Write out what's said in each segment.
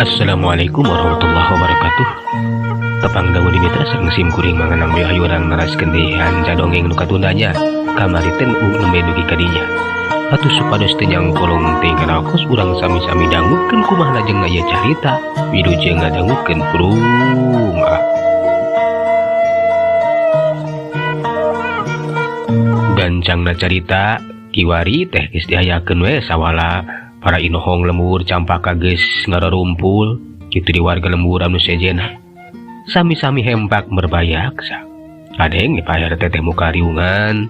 Assalamualaikum warahmatullahi wabarakatuh. Tepang dangu di mitra sareng sim kuring manganang deui hayu urang naraskeun deui hanca dongeng nu katundanya kamari teh nu nembe dugi ka dinya. Atuh supados teu nyangkolong teuing kana waktos urang sami-sami dangukeun kumaha lajengna ieu carita wilujeng ngadangukeun kuring ah. Gancangna carita kiwari teh geus diayakeun we sawala para inohong lembur campaka geus ngarumpul kitu di warga lembur anu sejena sami-sami hempak merbayaksa adeng Pak RT teh muka riungan.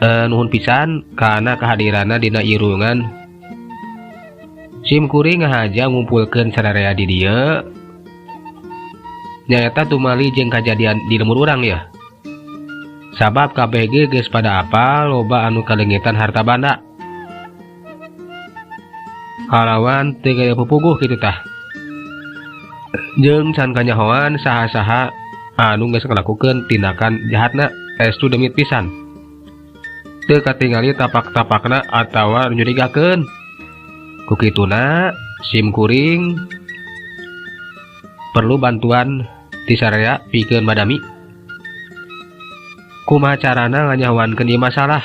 Nuhun pisan kana kehadiranna dina irungan sim kuring ngahaja ngumpulkeun sararea di dieu nyaeta tumali jeung kajadian di lembur urang ya sabab kabeh ge geus pada apal loba anu kaleungitan harta banda kalawan teu gaya pupuguh kitu tah jeung can kanyahoan saha-saha anu geus ngalakukeun tindakan jahatna estu demit pisan teu katingali tapak-tapakna atawa nyurigakeun ku kituna sim kuring perlu bantuan ti sararea pikeun madami kumaha carana nganyahoankeun ieu masalah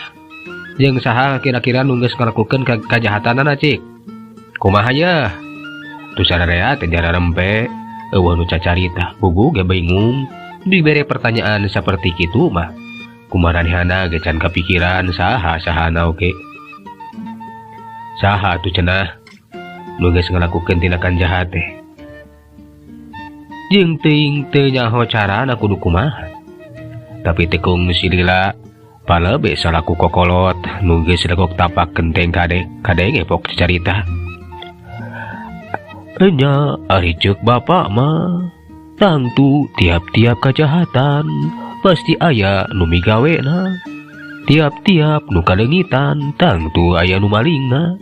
jeung saha kira-kira nu geus ngalakukeun kajahatanana cik kumaha yeuh tu sararea teh jararempe eueuh nu cacarita puguh ge bingung dibere pertanyaan saperti kitu mah kumaranehana ge can kapikiran saha sahana oge saha atuh cenah nu geus ngalakukeun tindakan jahat teh jeung teuing teu nyaho carana kudu kumaha tapi teu kungsi lila palebe salaku kokolot nu geus legok tapak genteng kade kadenge pok carita. Enya ari ceuk bapak mah tangtu tiap-tiap kejahatan pasti aya nu migawena tiap-tiap nu kaleungitan tangtu aya nu malingna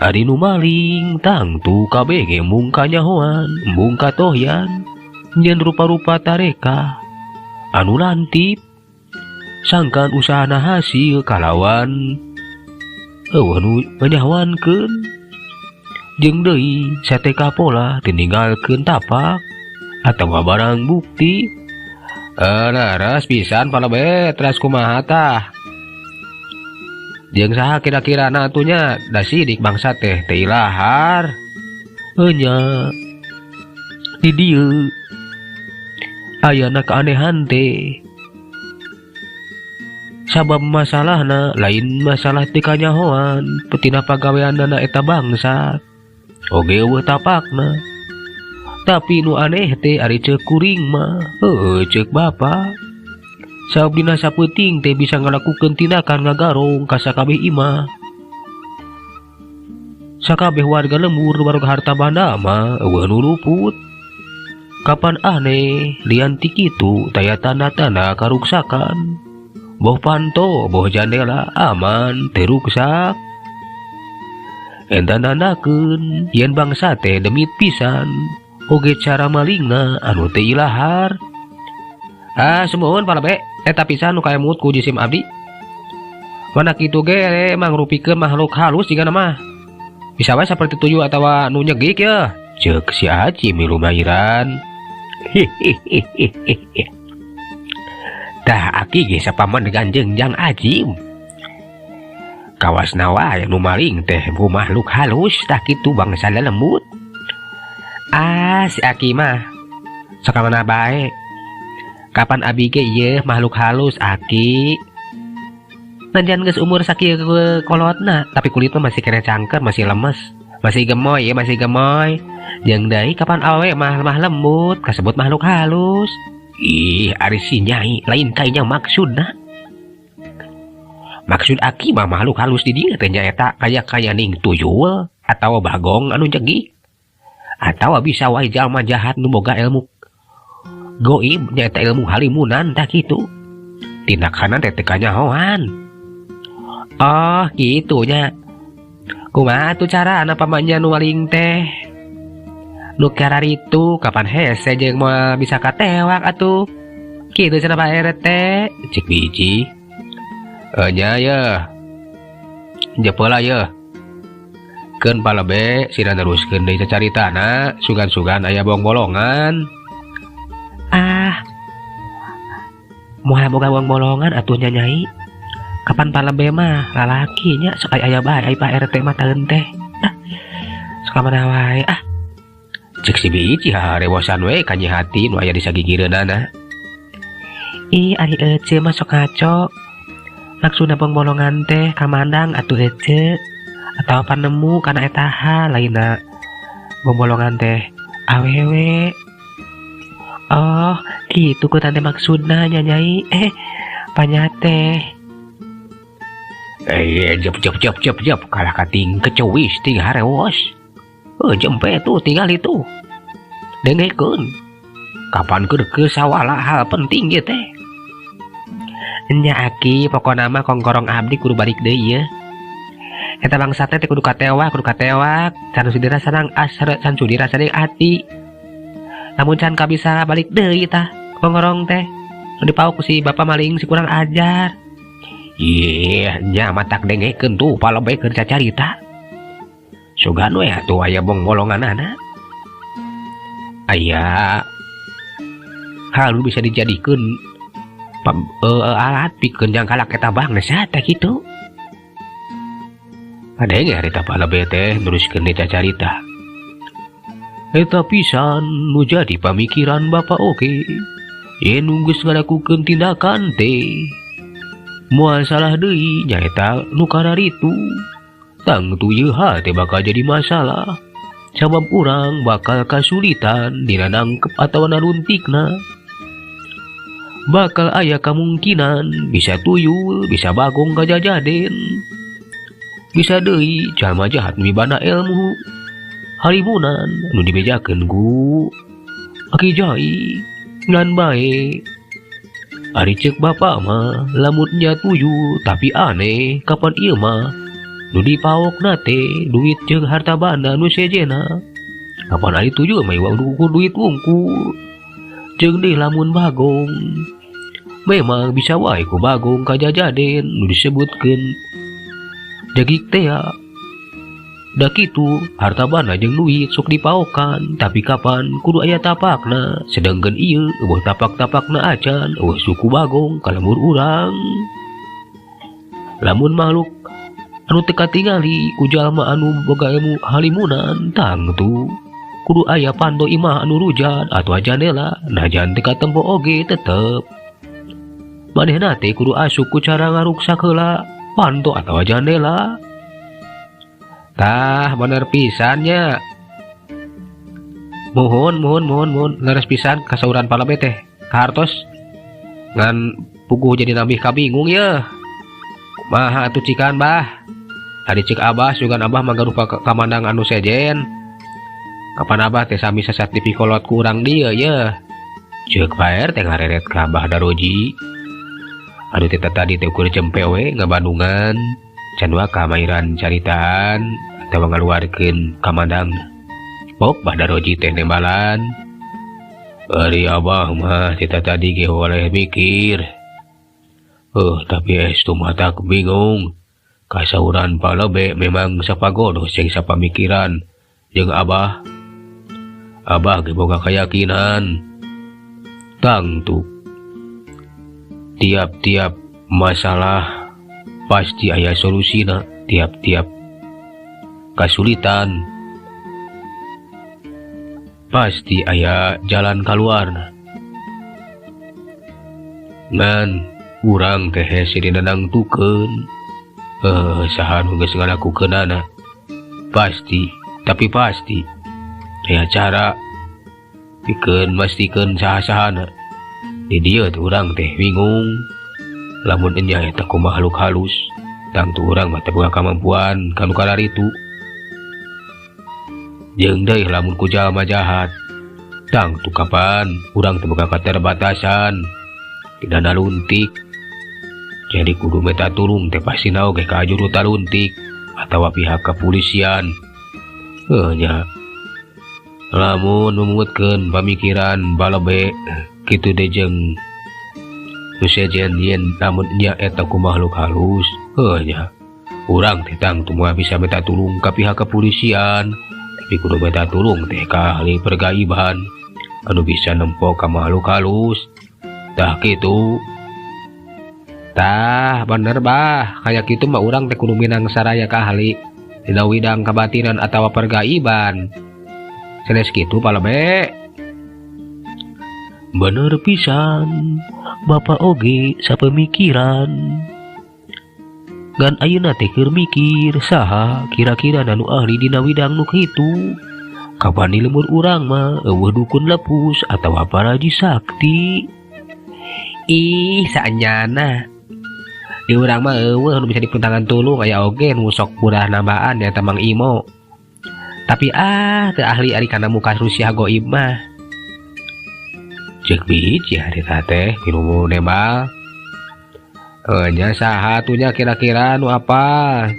ari nu maling tangtu kabeh ge mung kanyahoan mung katohyan nyen rupa-rupa tareka anu lantip sangkan usahana hasil kalawan eueuh nu nyahoankeun jeung deui sateka pola tininggalkeun tapak atawa barang bukti. Laras pisan palebe teras kumaha tah jeung saha kira-kirana atunya da sidik bangsa teh teu ilahar nya di dieu ayana keanehan teh sabab masalahna lain masalah teu kanyahoan petina pagaweanana eta bangsat oge eueuh tapakna tapi nu aneh teh ari ceuk kuring mah heueuh ceuk bapa sabab dina sapeuting teh bisa ngalakukeun tindakan ngagarong ka sakabeh imah sakabeh warga lembur warga harta banda mah eueuh nu luput kapan aneh lian ti kitu taya tanda-tanda karuksakan boh panto boh jandela aman teu ruksak eta nandakeun yen bangsa teh demit pisan oge cara malingna anu teu ilahar. Ah sumuhun palebe eta pisan nu kaemut ku jisim abdi mana kitu ge mangrupikeun makhluk halus jigana mah bisa wae saperti tuyul atawa nu nyegik yeuh ceuk si Aji milu mairan. Hihihihi tah aki ge sapaman ganjeng jang Ajim kawasna wae nu maling teh ku makhluk halus tah kitu bangsa lelembut. Ah si aki mah sakamana bae kapan abi ge ieu makhluk halus aki najan geus umur sakieu kolotna tapi kulitna masih kena cangker masih lemes masih gemoy ya masih gemoy jeung deui kapan awewe mah lembut kasebut makhluk halus. Ih ari si nyai lain kayaknya maksudna maksud aki mah makhluk halus di dieu teh nyaeta kaya-kaya ning tuyul atawa bagong anu jegik atawa bisa wae jalma jahat nu boga ilmu goib nyaeta ilmu halimunan tah kitu tindakanna teh teu kanyahoan. Oh kitu nya kumaha atuh carana pamanya nu maling teh nu kararitu kapan hese jeung moal bisa katewak atuh kitu cenah Pak RT cik biji. Nya yeuh jepeula yeuh Keun palebe sina neruskeun deui cacaritana, sugan-sugan aya bong-bolongan. Ah, moal boga bong-bolongan atuh nya Nyai. Kapan palebe mah lalaki nya sok aya bae ai Pak RT mah taeun teh. Ah, sok mana wae ah. Cek si Bici harewosan we ka Nyi Hati nu aya di sagigireunana. Ih, ari ece mah sok ngaco. Maksudna bong-bolongan teh kamandang atuh ece atawa panemu kana eta hal lainna bong-bolongan teh awewe. Oh, kitu ku tante maksudna nya Nyai. Eh, panya teh. Eh, jep jep jep jep jep kalah kating kecewis ting harewos. Eh, jempe tuh tinggal itu. Dengekeun. Kapan keur ke sawala hal penting ieu teh. Nya aki pokona mah kongkorong abdi kudu balik deui ieu. Eta bangsa teh kudu katewak, kudu katewak. Can sudi rasana asar, can sudi rasana ati. Lamun can kabisa balik deui tah kongkorong teh. Nu dipauk ku si bapak maling si kurang ajar. Ih, nya matak dengekeun tuh palebe keur cacarita. Sugan we atuh aya bong-bolonganana. Aya hal bisa dijadikeun alat pikeun jangkalak eta bangsa teh kitu. Kadenge harita palebe teh neruskeun deui cacarita. Eta pisan nu jadi pamikiran bapak oge. Yen nu geus ngalakukeun tindakan teh moal salah deui nyaeta nu kararitu. Tangtu ieu hal teh bakal jadi masalah. Sabab urang bakal kasulitan dina nangkep atawa naruntikna. Bakal aya kamungkinan bisa tuyul, bisa bagong kajajaden. Bisa deui jalma jahat mibanda ilmu halimunan nu dibejakeun ku Aki Jai ngan bae. Ari ceuk bapak mah lamun nya tuyul tapi aneh kapan ieu mah nu dipaokna teh duit jeung harta banda nu sejena. Kapan ari tuyul mah ieu ukur duit wungkul. Jeung deui lamun bagong memang bisa wae ku bagong kajajaden nu disebutkeun jagik teh ya. Da kitu harta banda jeung duit sok dipaokan tapi kapan kudu aya tapakna, sedangkeun ieu eueuh tapak-tapakna acan, eueuh suku bagong ka lembur urang. Lamun makhluk anu teu katingali ku jalma anu boga ilmu halimunan tangtu kudu aya panto imah anu rujat atawa jandela najan teu katempo oge tetep manehna teh kudu asup ku cara ngaruksak heula panto atawa jandela. Tah bener pisan nya. Muhun muhun muhun muhun leres pisan kasauran palebe teh kahartos ngan puguh jadi nambih kabingung ye. Kumaha atuh cikan bah. Tadi cek abah sugan abah mah gaduh kamandang anu sejen. Kapan abah teh sami sesat dipikolot ku urang dieu ye. Ceuk Pak RT ngareret ka Abah Daroji. Aduh teh tadi teh ukur cempe we ngabandungan. Can waka mairan caritaan atawa ngaluarkeun kamandang. Pok Bah Daroji teh nembalan. Ari abah mah teh tadi ge oleh mikir. Tapi estu mah tak bingung. Kasauran palebe memang sapagodoh sing sapamikiran jeung abah. Abah ge boga keyakinan. Tangtu tiap-tiap masalah pasti aya solusina, tiap-tiap kasulitan pasti aya jalan kaluarna. Ngan urang teh hese dinanangtukeun. Saha nu geus ngalakukeunana pasti, tapi pasti aya cara pikeun mastikeun saha-sahana. Di dieu teh urang teh bingung. Lamun enya eta ku makhluk halus, tangtu urang mah teu boga kamampuan kanu kararitu. Jeung deui lamun ku jalma jahat, tangtu kapan urang teu boga keterbatasan, tidak naluntik. Jadi kudu meta tulung teh pasti oge ka juru taluntik atawa pihak kepolisian. Heuh nya. Lamun memungutkeun pamikiran balebe kitu deui jeung nu sejen yen lamun nya eta ku makhluk halus, heuh nya. Urang teh tangtu moal bisa minta tulung ka pihak kepolisian, tapi kudu minta tulung teh ka ahli pergaiban anu bisa nempo ka makhluk halus. Tah kitu. Tah bener bah, kaya kitu mah urang teh kudu minang saraya ka ahli dina widang kebatinan atawa pergaiban. Sanes kitu palebe. Bener pisan, Bapak oge sapemikiran. Ngan ayeuna teh keur mikir saha kira-kira nu ahli dina widang nu kitu. Kapan di lembur urang mah euweuh dukun lepus atawa paraji sakti. Ih, saenyana. Di urang mah euweuh nu bisa dipuntangan tulung, aya oge nu sok purah nambaan nyaeta Mang Imo. Tapi ah teu ahli ari kana muka Rusia goib mah. Ceuk biji harita teh minum nembal. Nya saha atuh nya kira-kira nu apal?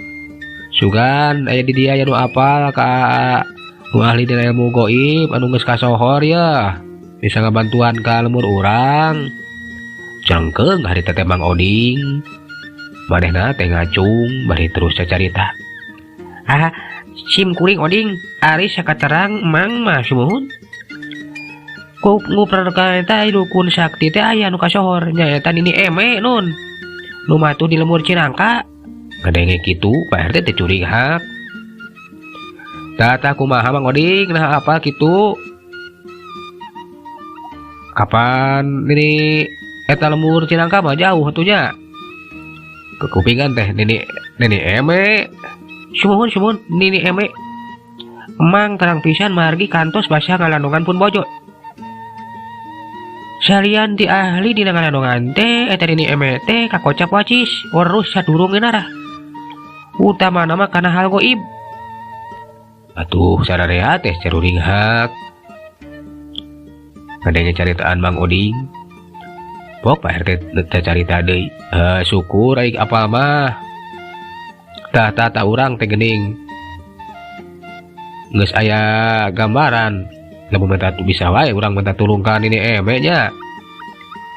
Sugan aya di dia aya nu apal ka nu ahli dina ilmu goib anu geus kasohor yeuh. Bisa ngabantuan ka lembur urang. Cangkeung harita teh Mang Oding. Manehna teh ngacung bari terus cacarita. Ah, sim kuring Oding, ari sakaterang Mang mah sumuhun. Ku nguprarkan eta dukun sakti teh aya nu kasohor nyaeta Nini Eme nun. Nu matuh di lembur Cinangka. Ngadenge kitu Pak RT teh curinghak. Tah kumaha Mang Oding nah apa kitu? Kapan nini eta lembur Cinangka mah jauh atuh nya. Kekupingan teh Nini Nini Eme. Sumuhun sumuhun Nini Eme. Emang terang pisan margi kantos basa ngalandongan pun bojo. Salian ti ahli dina ngalandongan teh eta Nini Eme teh kakocap wacis werus sadurung arah. Utamana mah kana hal goib. Atuh sararea teh caruringhak. Ngadenge caritaan Mang Oding. Pok Pak RT teh carita deui. Syukur aing apal mah. Tah tah tah urang teh geuning. Geus aya gambaran. Lamun minta bisa wae urang minta tulung ka Nini Eme nya.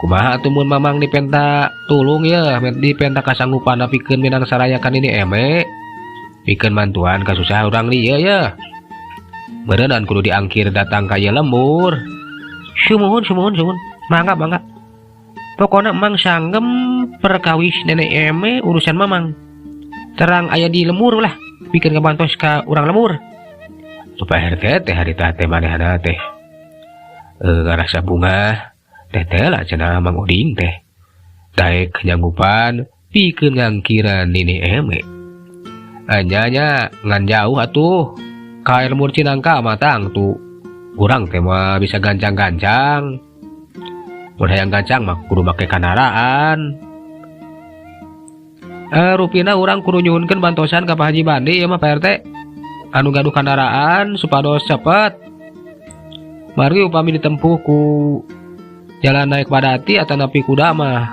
Kumaha atuh mun Mamang dipenta tulung yeuh, dipenta kasanggupan pikeun minang saraya ka Nini Eme. Pikeun mantuan kasusah urang di ieu yeuh. Meureunan kudu diangkir datang ka ieu lembur. Sumuhun sumuhun sumuhun. Mangga mangga. Pokona Mang sanggem perkawis Nenek Eme urusan Mamang. Terang aya di lembur lah, pikeun ngabantos ka urang lembur. Pak RT teh harita teh manehna teh ngarasa bungah teh teh lah cenah Mang Oding teh. Daek nyanggupan pikeun ngangkiran Nini Eme. Anya nya ngan jauh atuh ka lembur Cinangka mah tangtu. Urang teh mah bisa gancang-gancang. Mun hayang gancang mah kudu make kandaraan. Rupina urang kudu nyuhunkeun bantosan ka Pak Haji Bandi ieu mah Pak RT. Anu gaduh kandaraan supados cepet. Margi upami ditempuh ku jalan naik padati atanapi kuda mah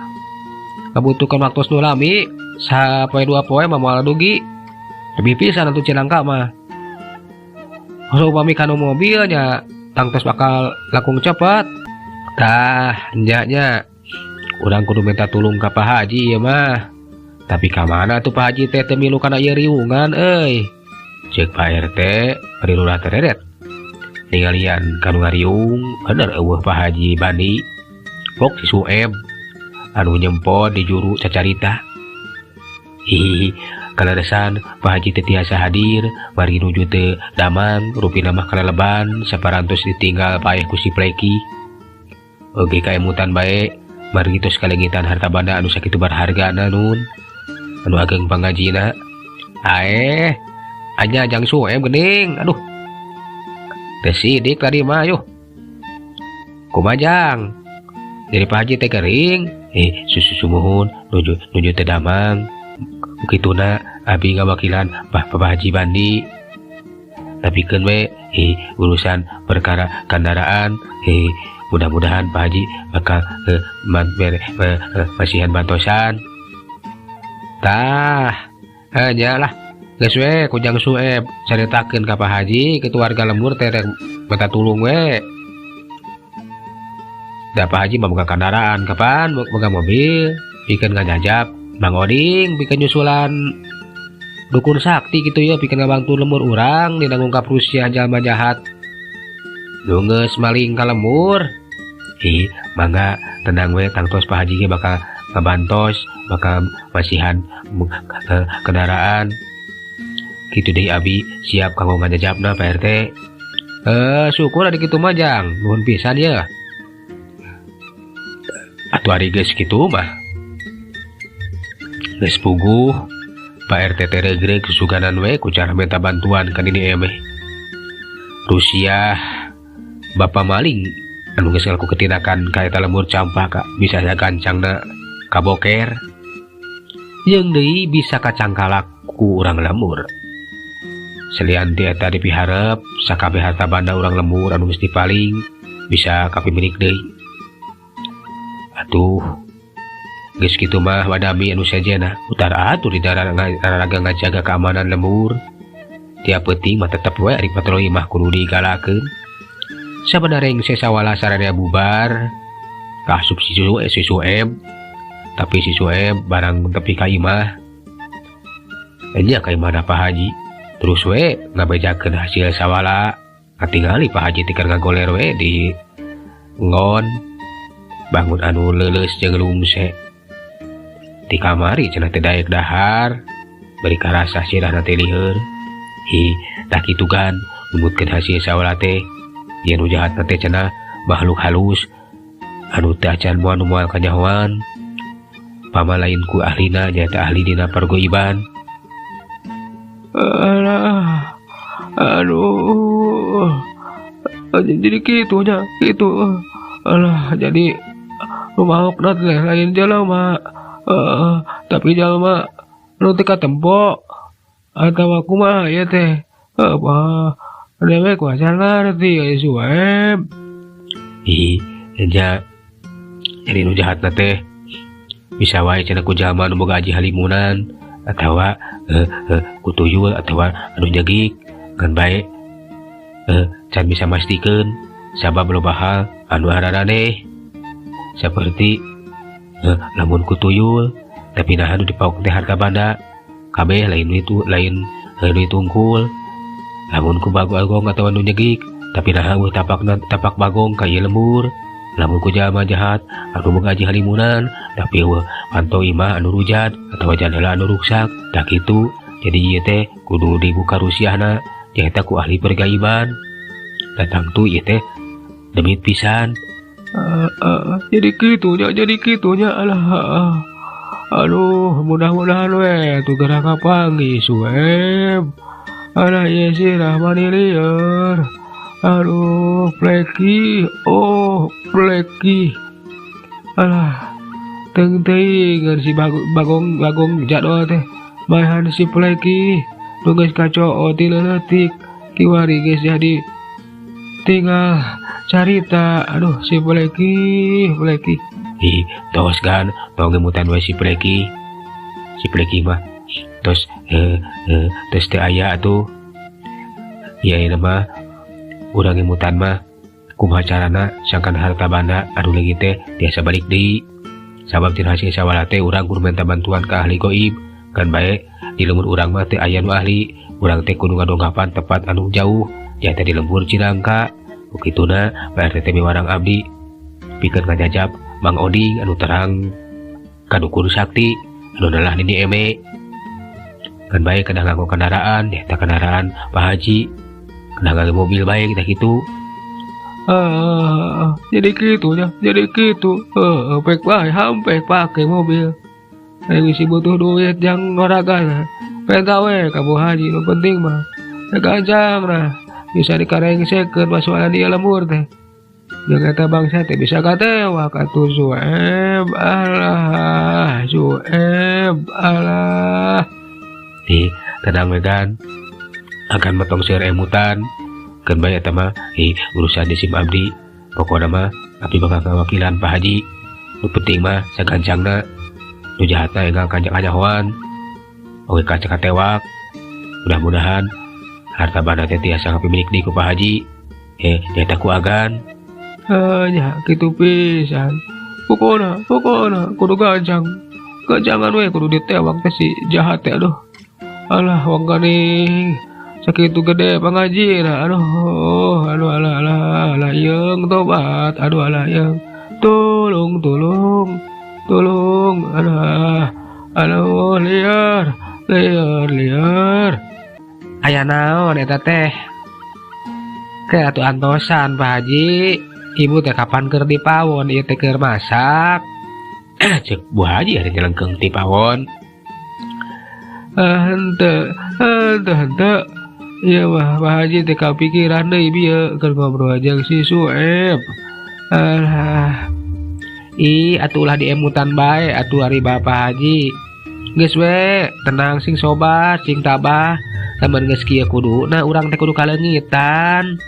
ngabutuhkeun waktu nu lami sapoe dua poe mah moal dugi. Lebih pisan atuh Cinangka mah. Kalau upami kanu mobilnya tangtos bakal langkung cepet. Tah nya nya urang kudu minta tulung ka Pak Haji ieu mah. Tapi ka mana tuh Pak Haji teh teu milu kana ieu riungan euy. Ceuk Pak RT bari lurah tereret. Ningalian kanu ngariung bener euweuh Pak Haji Bandi. Pok si Sueb anu nyempot di juru cacarita. Hihihi kaleresan Pak Haji teh tiasa hadir margi nuju teu damang rupina mah kaleleban saparantos ditinggal paeh ku si Pleki. Oge kaemutan bae margi tos kalengitan harta banda anu sakitu barhargana nun. Anu ageng pangajina. Aeh anya jang Sueb geuning aduh. Teh sidik tadi mah yuh. Kumajang. Jadi Pak Haji teh kering, susu sumuhun nuju nuju teh damang. Kituna abi ngawakilan Pak Haji Bandi. Tapi keun we urusan perkara kendaraan, mudah-mudahan Pak Haji bakal masihan bantosan. Tah, nya lah. Geus we ku Jang Sueb caritakeun ka Pak Haji kitu warga lembur teh rek minta tulung we. Da Pak Haji mah boga kendaraan kapan boga mobil pikeun ngajajab Mang Oding pikeun nyusulan Dukun sakti gitu ya pikeun ngabantu lembur urang dina ngungkap rusiah jalma jahat nu geus maling ka lembur. Ih, mangga tenang we, tangtos Pak Haji ge bakal ngabantos, bakal masihan kendaraan kitu deui. Abi siap kanggo ngajajabna, Pak RT. Eh, syukur ari kitu mah, Jang. Nuhun pisan ya. Atuh ari geus kitu mah geus puguh Pak RT teh regreg susuganan we ku cara minta bantuan ka Nini Emeh. Rusiah Bapak maling anu geus ngalakukeun tindakan ka eta lembur Campaka bisa gancangna kaboker jeung deui bisa kacangkalak ku urang lembur. Salian ti eta, dipiharep sakabeh harta banda urang lembur anu geus dipaling bisa kapimilik deui. Atuh geus kitu mah wadami anu sejenna utar atur di raraga ngajaga keamanan lembur. Tiap peuting mah tetep we ari patroli mah kudu digalakeun. Sabenerna rengse sawala sararea bubar kaasup si Sueb, tapi si Sueb barang tepi ka imah nya, ka imahna Pak Haji, terus we ngabejakeun hasil sawala. Katingali Pak Haji tikar ngagoler we di ngon bangun anu leuleus jeung lungse di kamari. Cenah teh daek dahar, bari karasa sirahna teh lieur. Hi, tah kitu kan numutkeun hasil sawala teh yen nu jahat teh cenah makhluk halus anu teu acan moal nu moal kanyahoan pama lain ku ahlina, nyaeta ahli dina pergoiban. Alah, aduh, jadi kitu nya kitu. Alah, jadi maokna teh lain jelema, tapi jalma nu teu katempo atawa kumaha ieu teh? Apa dewek wajar ngarti euy, Sueb. Ih, nya, jadi nu jahatna teh bisa wae cenah ku jalma nu boga aji halimunan atawa ku tuyul atawa anu nyegik. Ngan bae can bisa mastikeun sabab loba hal anu araraneh, seperti lamun ku tuyul, tapi naha nu dipaok teh harta banda kabeh, lain itu lain duit tungkul. Lamun ku bagong atawa nu nyegik, tapi naha euweuh tapakna, tapak bagong ka ieu lembur. Lamun ku jalma jahat anu boga aji halimunan, tapi euweuh panto imah anu rujat atawa jandela anu ruksak. Tah kitu, jadi ieu teh kudu dibuka rusiahna, nyaeta ku ahli pergaiban datang tuh. Ieu teh demit pisan. Jadi kitunya, jadi kitunya. Alah, aduh, mudah-mudahan we tuh geura kapanggih, Sueb. Alah, ieu sirah mani lieur. Aduh, Pleki, oh Pleki. Alah, teung teuing si bagong bagong jadwal teh maehan si Pleki nu geus kacoo ti leuleutik, kiwari geus jadi tinggal carita. Aduh, si Pleki, Pleki. Ih, tos kan, tong ngemutan we si Pleki. Si Pleki mah tos tos teu aya atuh. Ieu ayeuna mah urang ngemutan mah kumaha carana sangkan harta banda anu leungit teh tiasa balik deui, sabab tina hasil sawala teh urang kudu minta bantuan ka ahli goib. Kan bae di lembur urang mah teu aya nu ahli. Urang teh kudu ngadongkapan tempat anu jauh, nyaeta di lembur Cinangka. Ukituna Pak RT teh miwarang abdi pikeun ngajajab Mang Oding anu terang ka dukun sakti anu adalah Nini Eme. Kan bae kedah nganggo kendaraan, nyaeta kendaraan Pak Haji, kedah nganggo mobil bae tah kitu. Ah, jadi kitunya, jadi kitu. Pek bae hampek pake mobil. Aing bisi butuh duit jang ngoragan. Penta we ka Bu Haji, nu penting mah gancang nah bisa dikarengsekeun masalah di lembur teh. Jeung eta bangsa teh bisa katewak atuh, Sueb. Alah, Sueb, alah. Ih, tenang we kan, akan metong seueur emutan. Keun bae eta mah, ih, urusan di sim abdi. Pokona mah abdi bakal ngawakilan Pak Haji. Nu penting mah sagancangna nu jahatna enggal kanyahoan oge kaca katewak. Mudah-mudahan harta banda teh tiasa kapimilik deui ku Pak Haji, nyaeta ku Agan. Nya kitu pisan. Pokona, pokona kudu gancang. Gancangan we kudu ditewak teh si jahat teh, aduh. Alah wong geuning sakitu gede pangajina. Aduh, aduh, alah, alah, alah, yeung tobat. Aduh, alah, yeung. Tolong, tolong, tolong. Alah, aduh, liar, liar, liar. Aya naon eta teh? Ke atuh antosan Pak Haji. Ibu teh kapan keur di pawon, ieu teh keur masak. Cek Bu Haji ari nyelengkeung ti pawon. Ah, henteu, henteu, henteu. Ieu mah Pak Haji teh kapikiran deui bieu keur ngobrol jeung si Sueb. Alah. Ih, atuh ulah diemutan bae atuh ari Bapak Haji. Geus we, tenang sing sobat, sing tabah. Lamun geus kieu kuduna urang teh kudu kaleungitan.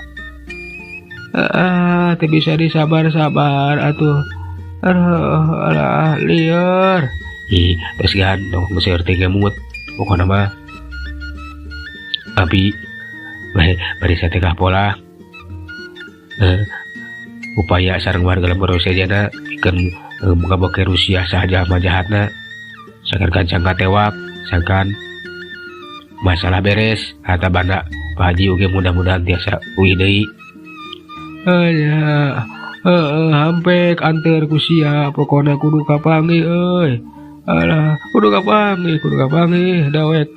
Heeh, teu bisa disabar-sabar atuh. Aduh, alah, lieur. Ih, geus gandong geus teh ngemut. Pokona mah abi bae bari satekah pola. Upaya sareng warga lembur sejana pikeun ngaboke Rusia saha jalma jahatna. Sangkan gancang katewak, sangkan masalah beres, harta banda Pak Haji oge mudah-mudahan tiasa uih deui. Aya, heeh, hampek anteur ku sia, pokona kudu kapanggih euy. Alah, kudu kapanggih dawek.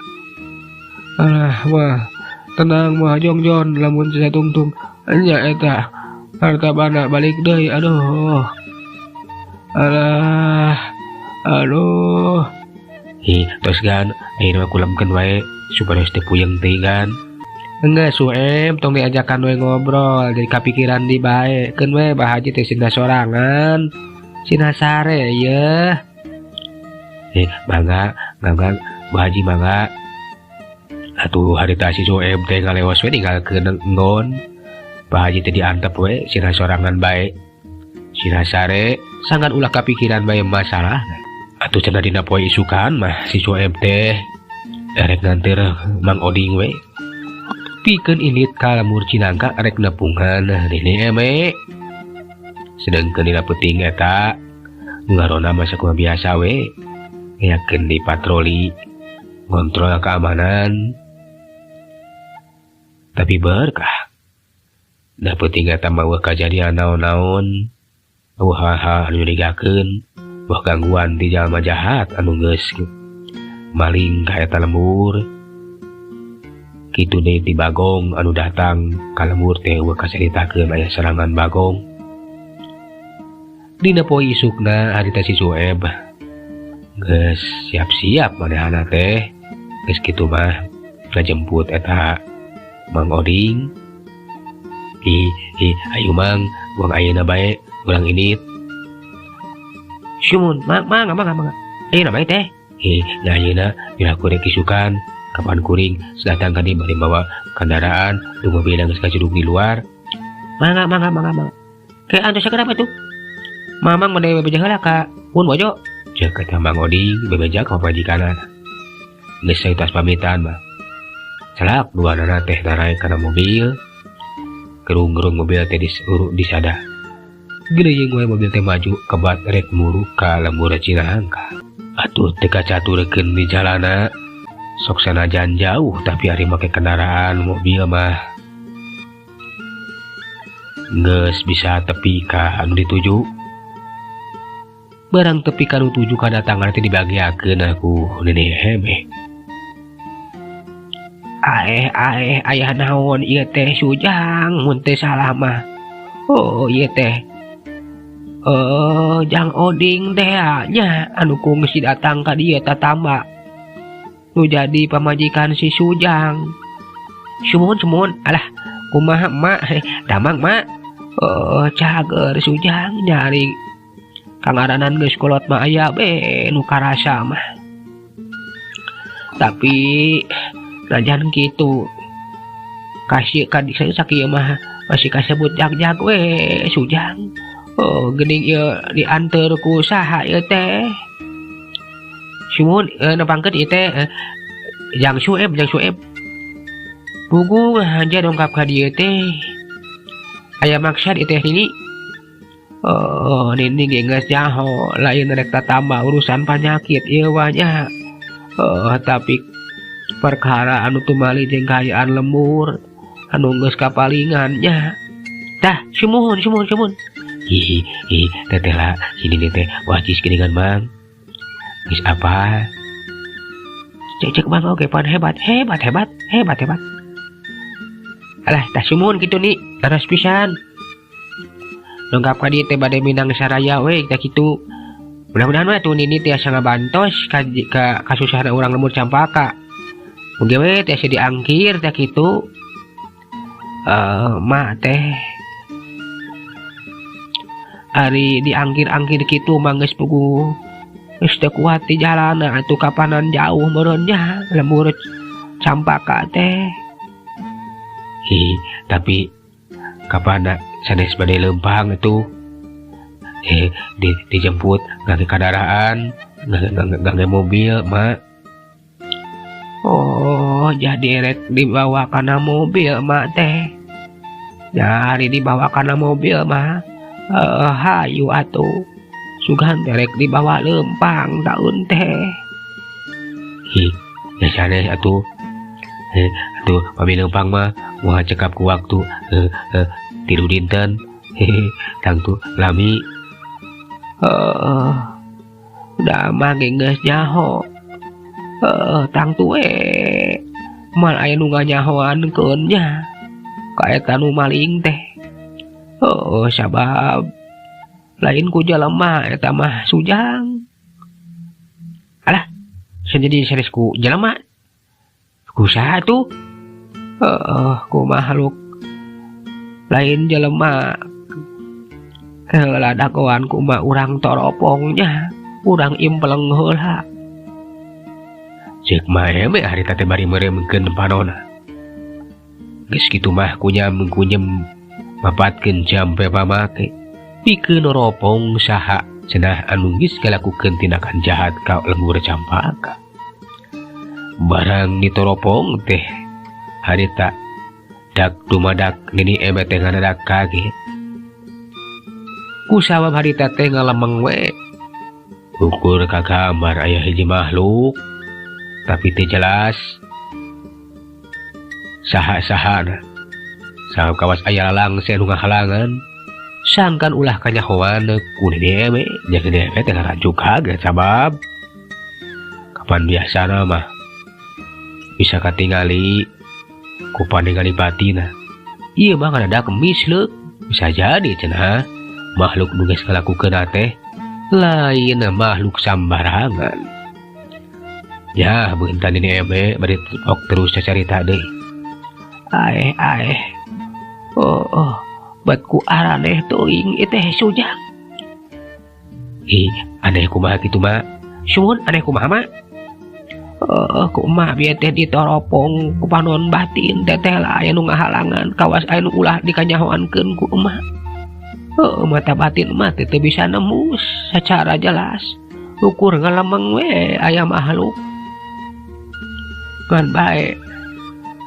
Alah, mah tenang mah jongjon lamun satungtung nya eta harta banda balik deui aduh. Alah, aduh. Ih, tos gan, ayeuna mah kulemkeun wae supaya teu puyeng teuing gan. Enggeus Sueb, tong diajakan we ngobrol, jadi kapikiran di bae. Keun we Bah Haji teh sina sorangan. Sina sare yeuh. Mangga, mangga, Bah Haji mangga. Atuh harita si Sueb teh ngalewas we ninggalkeun enggon. Bah Haji teh diantep we sina sorangan bae. Sina sare sangan ulah kapikiran bae masalah. Atuh cenah dina poe isukan mah si Sueb teh erek nganter Mang Oding we. Pikeun init ka lembur Cinangka rek nepungan Nini Eme. Sedengkeun dina peuting eta ngarona mah sakumaha biasa we. Yakin di patroli ngontrol keamanan. Tapi berkah. Da peuting eta mah eueuh kajadian naon-naon. Eueuh hal-hal anu nyurigakeun, eueuh gangguan ti jalma jahat anu geus maling ka eta lembur. Kitu deui ti Bagong anu datang ka lembur teh eueuh kacaritakeun aya serangan Bagong. Dina poe isukna harita si Sueb geus siap-siap manehana teh. Geus kitu mah ngajemput eta Mang Oding. Ih, ih, ayo Mang, buang ayeuna bae urang indit. Sumun, mang, mang, mang, mang. Ayeuna bae teh. Ih, nya ayeuna piraku rek isukan. Kapan kuring datang ka dieu bari mawa kendaraan, du mobil geus kajurug di luar. Mangga, mangga, mangga, mangga. Ke antos sakedap atuh. Mamang mah bebeja heula ka Pun Bojo. Ceuk eta Mang Oding bebeja ka pamajikanna. Geus saeutas pamitan mah. Celak duanana teh naraek kana mobil. Gerung-gerung mobil teh disada. Geureuyeuh we mobil teh maju kebat rek muru ka lembur Cinangka. Atuh teu kacaturekeun di jalana. Sok sanajan jauh tapi ari make kendaraan mobil mah geus bisa tepi ka anu dituju. Barang tepi ka nu tuju kadatangan teh dibagiakeun aku Nini Heme. Aeh, aeh, ayah naon ieu teh Sujang mun teh salah mah. Oh, ieu teh. Oh, Jang Oding teh nya anu kungsi datang ka dieu tatamba. Nu jadi pamajikan si Sujang. Sumuhun, sumuhun. Alah, kumaha emak? Damang mak. Oh, cager Sujang nyari kangaranan geus kolot mah aya be nu karasa mah. Tapi najan kitu kasih ka sakieu mah masih kasebut jag-jag we Sujang. Oh, geuning ieu dianteur ku saha ieu teh? Sumuhun, nepangkeun ieu teh, Jang Sueb, Jang Sueb. Puguh aja dongkap ka dieu teh. Aya maksad ieu teh Nini. Oh, Nini ge geus nyaho lain rek tatamba urusan panyakit ieu mah nya. Oh, tapi Perkara anu tumali jeung kaayaan lembur anu geus kapalingan nya. Tah, sumuhun sumuhun sumuhun. Hihi hi teteh lah sini teh wajis geuningan Mang. Geus apa? Cek cek Mang oge pan hebat hebat hebat hebat hebat. Alah, tah sumuhun kitu nih, leres pisan. Dongkap ka dieu teh bade mindang saraya we tah kitu. Mudah-mudahan we atuh nini tiasa ngabantos ka kasusahan urang lembur Campaka. Mugi we tiasa diangkir tah kitu. Mak teh ari diangkir-angkir kitu mah geus puguh geus teu kuat di jalana atuh kapanan jauh meureun nya lembur Campaka teh. Hi, tapi kapan sanes bade leumpang atuh? Dijemput ngangge kendaraan, ngangge mobil, Mak. Oh, jadi rek dibawa kana mobil mak teh. Nyari dibawa kana mobil mah. Hayu atuh. Sugan teh rek dibawa leumpang daun teh. Hi, ya sanes atuh. Atuh pami leumpang mah moal cekap ku waktu 3 dinten. Hehe, tangtu lami. Heeh. Da mah ge geus nyaho. Heeh, tangtu we. Moal aya nu nganyahoankeun nya. Ka eta nu maling teh. Heeh, sabab lain ku jelema eta mah sujang. Alah, jadi sanes ku jelema. Ku saha tuh? Heeh, ku makhluk lain jelema. Heula dagoan ku mah urang toropong nya, urang impeleng heula. Ceuk mah eme harita teh bari meureumkeun panona. Geus kitu mah kunyam kunyem mapatkeun jampe pamake. Pikeun noropong saha cenah anu geus ngalakukeun tindakan jahat ka lembur Campaka. Barang ditoropong teh harita dak dumadak nini eme teh ngadadak kaget. Kusabab harita teh ngalemeng we. Ukur ka kamar aya hiji makhluk tapi teu jelas saha-sahana. Sabab kawas aya lalangse nu ngahalangan sangkan ulah kanyahoan ku nini eme jeung nini eme teh ngarajuk kaget sabab kapan biasana mah bisa katingali ku paningali batina. Ieu mah ngadadak misleuk bisa jadi cenah makhluk nu geus ngalakukeun teh lain makhluk sambarangan. Ya, beuntan ini eme bari ok terus cacarita deui. Aeh aeh. Oh, oh, bat ku araneh teuing ieu teh sujang. Ih, aneh kumaha kitu mak? Suhun aneh kumaha mak? Oh, kumaha bieu teh ditoropong ku panon batin teteh lah aya nu ngahalangan kawas aya nu ulah dikanyahoankeun ku emak. Oh, mata batin emak teh teu bisa nembus secara jelas. Ukur ngalemeng we aya makhluk. Ngan bae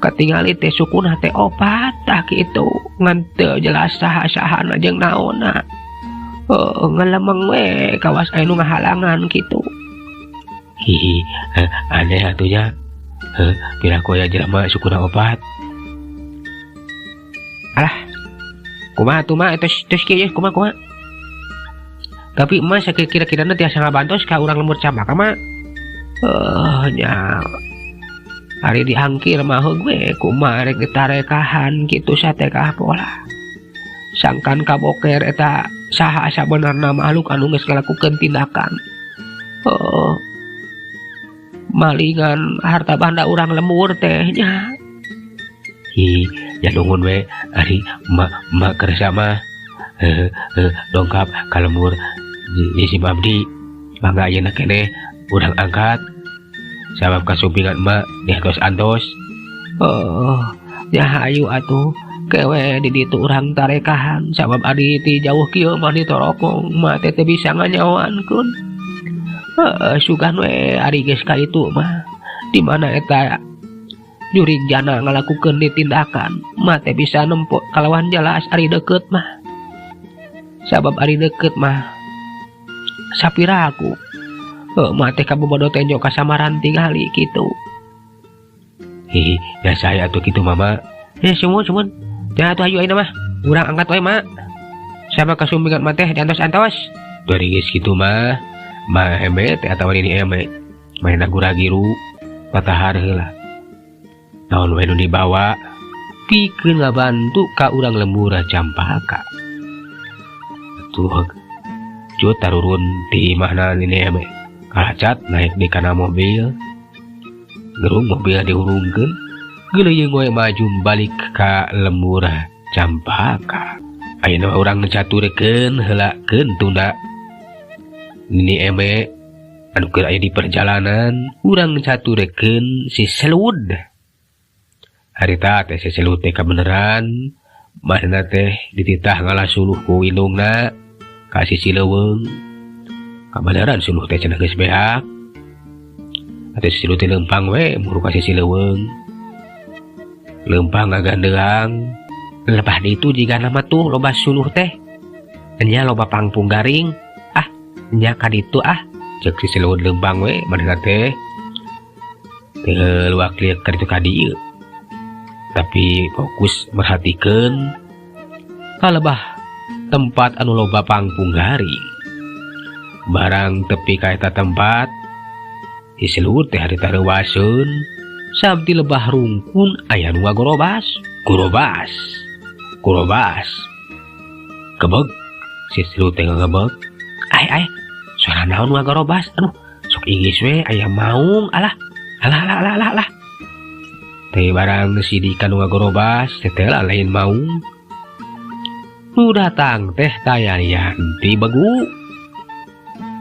katingali teh sukuna teh opat tah kitu ngan teu jelas saha-sahana jeung naonna. Oh, ngalemeng we kawas aya nu ngahalangan kitu. Hihi, aneh atuh nya. Heh, piraku aya jelema sukuna opat. Alah, kumaha atuh mah tos kieu kumaha kumaha. Tapi emak sakira-kirana tiasa ngabantos ka urang lembur Campaka mah. Nya. Ari diangkir mah heug we kumaha rek ditarekahan kitu satekah pola. Sangkan kaboker eta saha sabenerna makhluk anu geus ngalakukeun tindakan. Oh, malingan harta banda urang lembur teh nya. Hi, ya nungun we ari mak kersa mah. Dongkap ka lembur di si Abdi. Mangga ayeuna keneh urang angkat. Sabab kasumpingan emak diantos-antos. Oh, ya hayu atuh kewe di ditu urang tarekahan sabab adi ti jauh kieu mah ditoropong mah teh teu bisa nganyahoankeun. Heeh, sugan we ari geus ka itu mah di mana eta jurig jana ngalakukeun ditindakan mah teh bisa nempo kalawan jelas ari deukeut mah. Sabab ari deukeut mah sapiraku. Mah teh kabobodo tenjo kasamaran tingali kitu. Hihi, biasa aya atuh kitu mama. Eh, sumuhun sumuhun. Nya atuh hayu ayeuna mah. Urang angkat wae ma. Sama kasumpingan mah teh diantos-antos. Dari geus kitu mah, ma eme teh atawa nini eme. Manehna gura-giru patahar heula. Naon we nu dibawa pikeun ngabantu ka urang lembur Campaka. Atuh cut tarurun ti imahna nini eme. Kalacat naik di kana mobil. Gerung mobil dihurungkeun, geuleuyeung we maju balik ka lembur Campaka. Ayeuna urang caturkeun heulakeun tunda Nini Eme anu keur aya di perjalanan, urang caturkeun si Selud. Harita teh si Selud teh kabeneran manehna teh dititah ngalah suluh ku indungna ka sisi leuweung. Kabeneran suluh teh cenah geus beak. Atuh si Selud teh leumpang we muru ka sisi leuweung. Leumpang ngagandeang. Lebah ditu jigana mah tuh loba suluh teh. Nya loba pangpung garing. Ah, nya ka ditu ah. Ceuk si Selud leumpang we manehna teh. Teu luak lieur ka ditu ka dieu. Tapi fokus merhatikeun ka lebah tempat anu loba pangpung garing. Barang tepi ka eta tempat, si Selud teh harita reuaseun sabdi lebah rungkun aya nu ngagorobas, gorobas, gorobas. Gebeg, si Selud teh ngagebeg. Ai ai, suara naon nu ngagorobas? Aduh, sok inggis we aya maung. Alah, alah alah alah alah alah. Teh barang sidik ka nu ngagorobas, teh teh lain maung. Nu datang teh tayarian ti begu.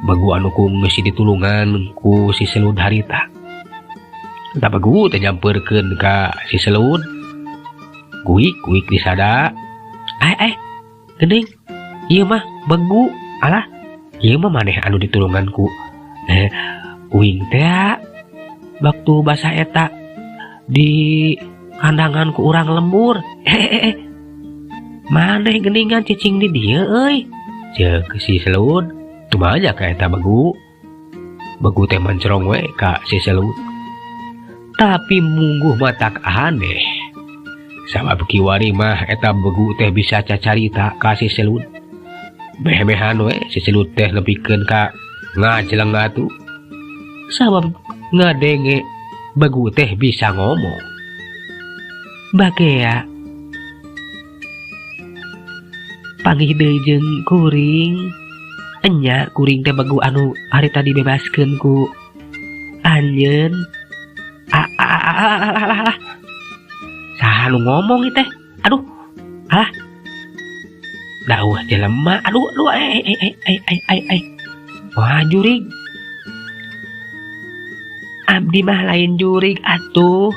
Begu anu kungsi ditulungan ku si Selud harita. Eta begu teh nyampeurkeun ka si Selud. Guik guik disada. Ai ai, geuning ieu mah begu. Alah, ieu mah maneh anu ditulungan ku uing teh waktu basa eta di kandangan ku urang lembur. Maneh geuningan cicing di dieu euy. Ceuk si Selud. Kumaha ka eta begu. Begu teh mancrong we ka si Selud. Tapi mungguh matak aneh. Sabab kiwari mah eta begu teh bisa cacarita ka si Selud. Beh-behan we si Selud teh nepikeun ka ngajeleng atuh. Sabab ngadenge begu teh bisa ngomong. Bagea panggih deui jeung kuring. Enya kuring teh begu anu harita dibebaskeun ku anjeun. Alah. Saha nu ngomong ieu teh? Aduh. Alah. Dauh jelema. Aduh, aduh, ai ai ai ai ai ai ai. Wah, jurig. Abdi mah lain jurig atuh.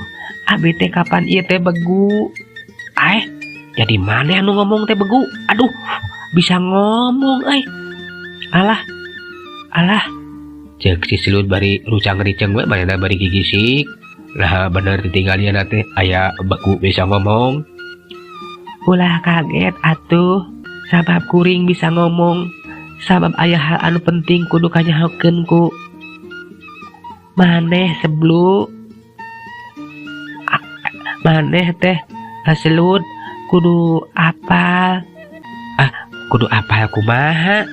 Abdi teh kapan ieu teh begu? Ai, jadi mana anu ngomong teh begu? Aduh, bisa ngomong euy. Alah. Alah. Ceuk si Selud bari rucang-riceng we manehna bari gigisik. Lah bener ditinggalian teh aya begu bisa ngomong. Ulah kaget atuh. Sabab kuring bisa ngomong. Sabab aya hal anu penting kudu kanyahokeun ku maneh seblu. Maneh teh Selud kudu apal. Ah, kudu apal kumaha?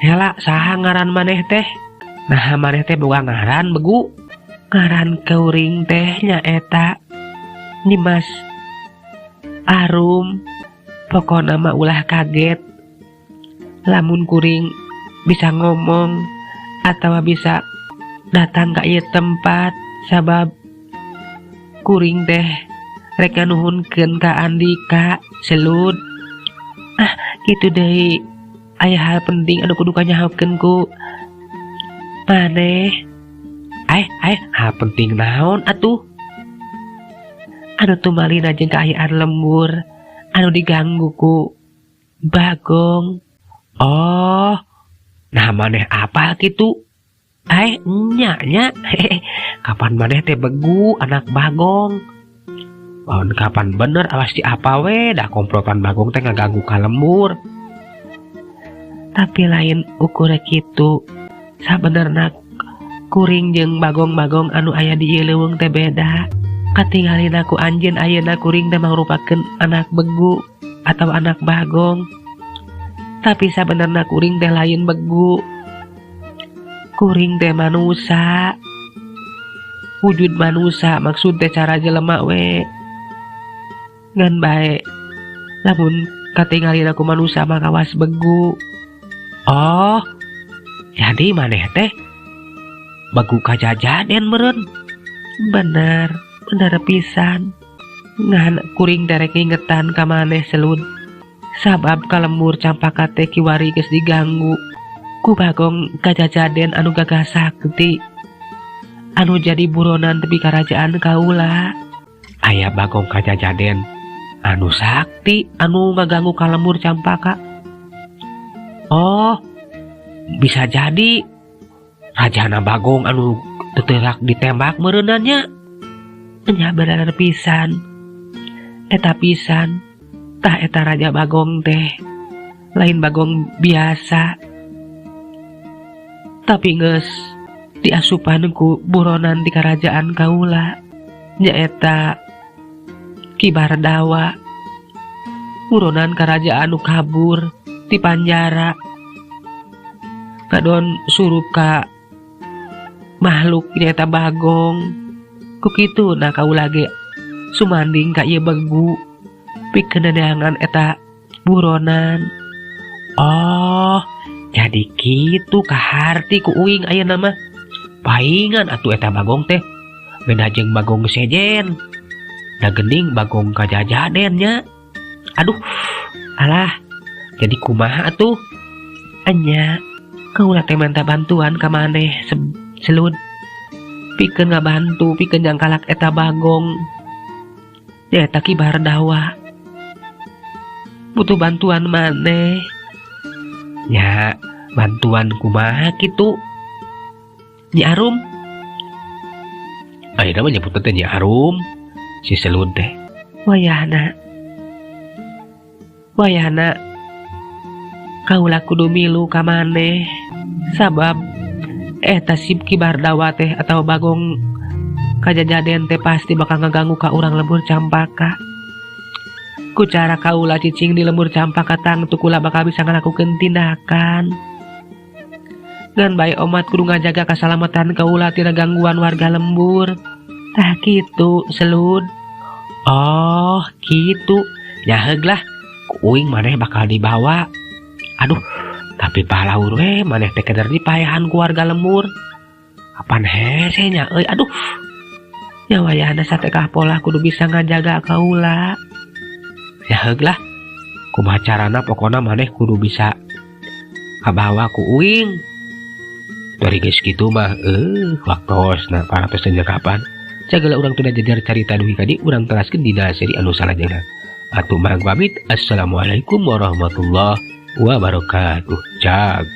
Hela saha ngaran maneh teh? Nah maneh teh boga ngaran begu. Ngaran kuring teh nyaeta Nyimas Arum. Pokona mah ulah kaget lamun kuring bisa ngomong atau bisa datang ka ieu tempat sabab kuring teh rek nganuhunkeun ka Andika Selud. Ah, kitu deui. Aya hal penting anu kudu kanyahokeun ku maneh. Ai, ai, hal penting naon atuh? Anu tumalina jeung kaayaan lembur anu diganggu ku Bagong. Oh, nah maneh apal kitu? Ai, nya nya. Kapan maneh teh begu anak Bagong? Oh, kapan bener awas di apa we dah komplotan Bagong teh ngaganggu ka lembur. Tapi lain ukur kitu. Sabenerna Kuring jeung bagong-bagong anu aya di ieu leuweung teh beda. Katingalina ku anjeun ayeuna kuring teh mangrupakeun anak begu atau anak bagong. Tapi sabenerna kuring teh lain begu. Kuring teh manusa. Wujud manusa maksud teh cara jelema we. Ngan bae lamun katingalina ku manusa mah kawas begu. Oh, jadi maneh teh begu kajajaden meureun. Bener, bener pisan. Ngan kuring teh rek ngingetan ka maneh Selud. Sabab ka lembur Campaka teh kiwari geus diganggu ku bagong kajajaden anu gagah sakti. Anu jadi buronan tepi karajaan kaula. Aya bagong kajajaden anu sakti anu ngaganggu ka lembur Campaka. Oh, bisa jadi rajana bagong anu teu ditembak meureunnan nya. Nya bener pisan. Eta pisan. Tah eta raja bagong teh lain bagong biasa. Tapi geus diasupan ku buronan di kerajaan kaula nyaeta Ki Bardawa. Buronan kerajaan nu kabur di panjara. Kadon surup ka makhluk nyaeta bagong. Ku kitu nah kaula ge sumanding ka ieu begu pikeun neangan eta buronan. Oh, jadi kitu kaharti ku uing ayeuna mah. Paingan atuh eta bagong teh beda jeung bagong sejen. Da geuning bagong kajajaden nya. Aduh, alah, jadi kumaha atuh? Enya, kaula teh minta bantuan ka maneh Selud. Pikeun ngabantu, pikeun jangkalak eta bagong. Nyaeta Ki Bardawa. Butuh bantuan maneh. Ya, bantuan kumaha kitu? Nyi Arum. Ayeuna mah nyebutna teh Nyi Arum, si Selud teh. Wayahna. Wayahna kaula kudu milu ka maneh. Sabab eta si Ki Bardawa teh atau bagong kajajaden teh pasti bakal ngaganggu ka urang lembur Campaka. Ku cara kaula cicing di lembur Campaka tangtu kula bakal bisa ngalakukeun tindakan. Ngan bae omat kudu ngajaga kasalamatan kaula tina gangguan warga lembur. Tah kitu Selud. Oh, kitu. Nyaheug lah. Ku uing maneh bakal dibawa. Aduh, tapi palaur we maneh teh keder dipaehan ku warga lembur. Apan hese nya euy, aduh. Nya wayahna satekah polah kudu bisa ngajaga kaula. Nyaheug lah. Kumaha carana pokona maneh kudu bisa kabawa ku uing. Dari geus kitu mah waktosna parantos teh kapan. Sagala urang tunda jejer carita dugi ka dieu urang teraskeun dina seri anu salajengna. Atuh mang pamit. Assalamualaikum warahmatullahi wabarakatuh. Cag.